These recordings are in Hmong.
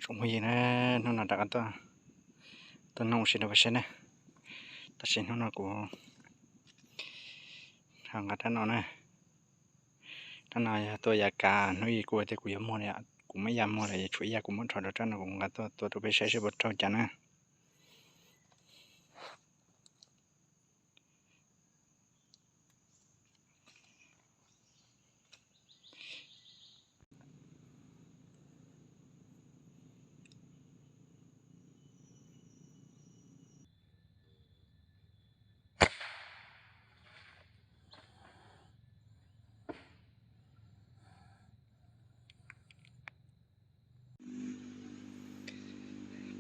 Phooj ywg na, hnub no rov qab tuaj, tuaj noj ua si rau peb saib na. Tab sis hnub no kuv ho nqa rab no na. Rab no yog tua yav kav, hnub ib kuv tias kuv yuav muag li, kuv muab ya muag lawm, yuav tshuav ib yam kuv muab rho rau rab no, kuv nqa tuaj tua rau peb saib seb puas raug cas na.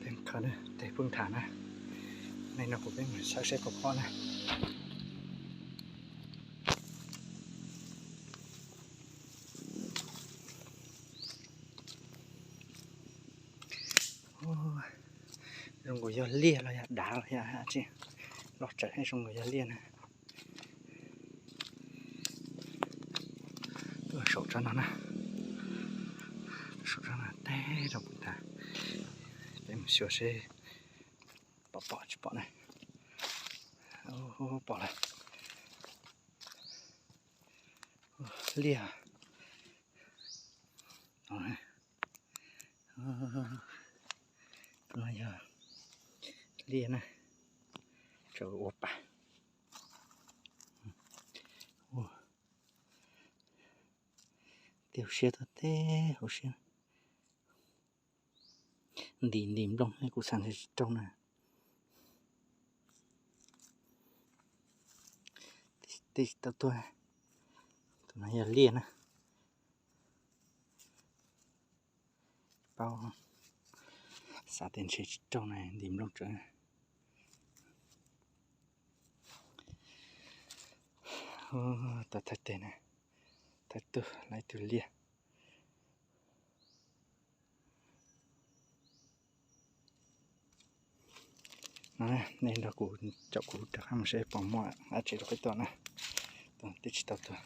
Peb kho tes pheej tham na, nej nrog kuv peb mus saib saib pom pom na. Zoo nkaus yog liaj los yog dav los yog dab tsi, loj tsawv zoo nkaus yog liaj na. Tuaj saum tsob no na, saum tsob no tag rau puag ta, peb mus xyuas seb pom pom tsis pom na. Pom lawm. Liaj. Tus no yog liaj na, tsam ua pas. Tiag, hauv siab tuag teb hauv siab. Ntim ntim nplooj kuv xav ntshe tsis raug na. Tib tsis tau tuag. Tus no yog liaj na. Paub, xav tias ntshe tsis raug na, ntim nplooj tsawv. Tau thawj teg na, thawj tug, laib tug liaj. No, nej nrog kuv, caum kuv rov qab mus seb puas muaj dab tsi rau peb tua na. Tua tib tsis tau tuag.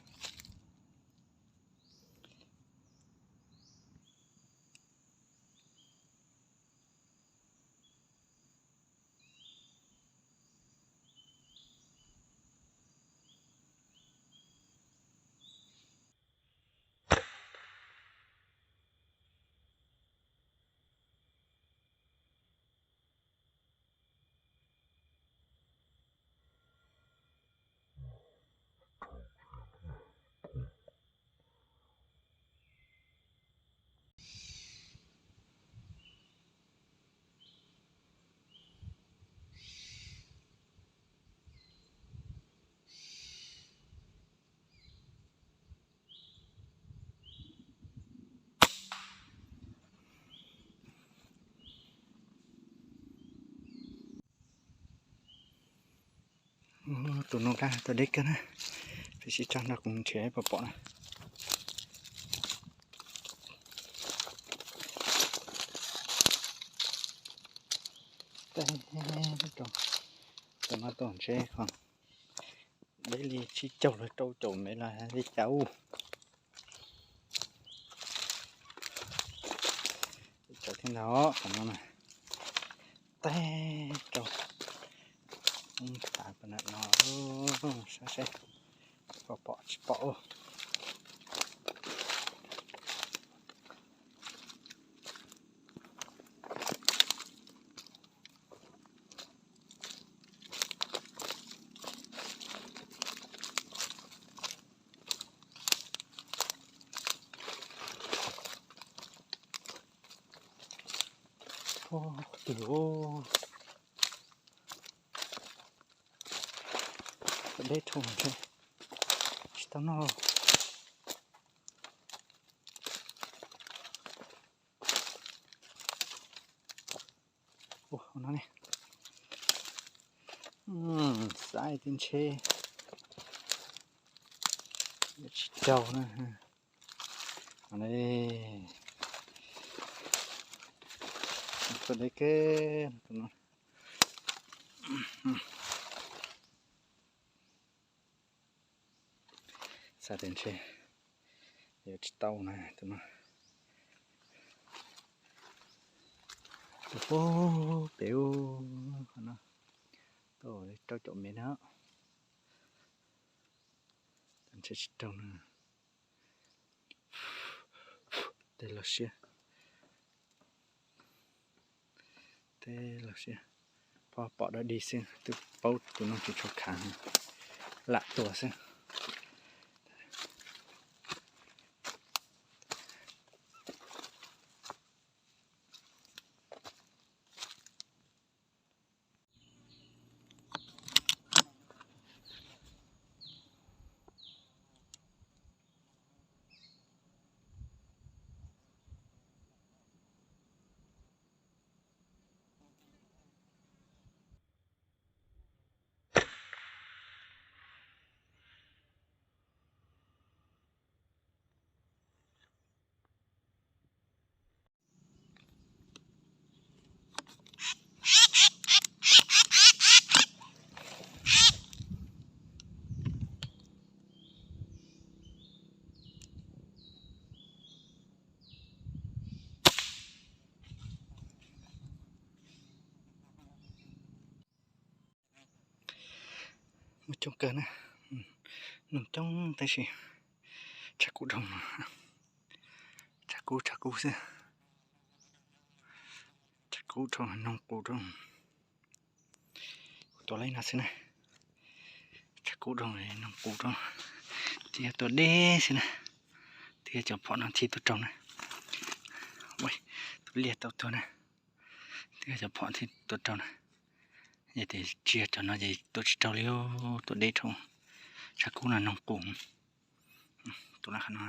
Tus no kab tau deb kawg na, peb sib tso nrog kuv nrhiav pom pom na. Tus no tau ntshe deb li tsib caug los rau caum mev los li cas ub. Cov thiab ntag qhov no na, tag rau tav pam no, saib seb pom pom tsis pom. Tus deb dhau ntshe tsis tau noj. Ua no ne, xav tias ntshe tsis raug na. Tuaj deb kawg no. Xav tias ntshe yuav tsis tau na tus no. Tuaj pem ub, qhov no tuaj rau caum mev na. Ntshe tsis raug na. Tej loj siab, tej loj siab, pom pom dog dig xwb twb paub tus noog tsis tshua khav, lam tuag xwb. Muaj coob kawg na, noog coob tab sis tshav kub dhau, tshav kub tshav kub xwb, tshav kub dhau noog qus dhau. Kuv tua li no xwb na, tshav kub dhau noog qus dhau, twb yog tua deb xwb na, twb yog cov phom no thiaj tua raug na. Tus liaj tau tuag na, twb yog cov phom thiaj tua raug na. Yog tias tsis yog cov no ces tua tsis raug li, tua deb dhau, tshav kub no noog qus. Tus lab qhov no